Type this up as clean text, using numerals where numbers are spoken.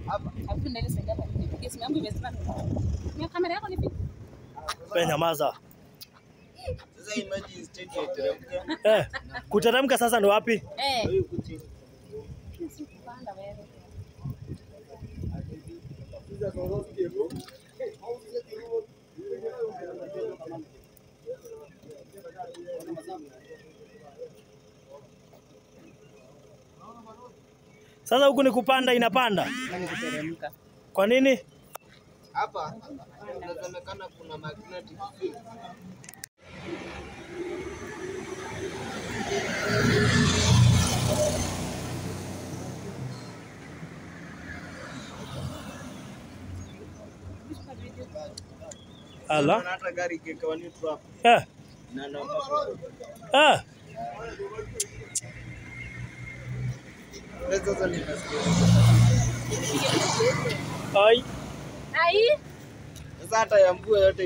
Hapa. Alafu ndio ile sasa hapa nipige simu yangu imezima. Ni kamera yako nipige. Wewe nyamaza. Sasa imagine state ya teremka. Eh, kuteremka sasa ni wapi? Eh. Wewe uko chini. Sikupanda wewe. Sasa huku ni kupanda inapanda. Na ni kuteremka. Kwa nini? Hapa inasemekana kuna magnetic field. Ala. Na hata gari ikiwa neutral hapo. Eh, Na na eh. sasa nimesikia. Ai. Ai. Sasa hata ya mvua yote.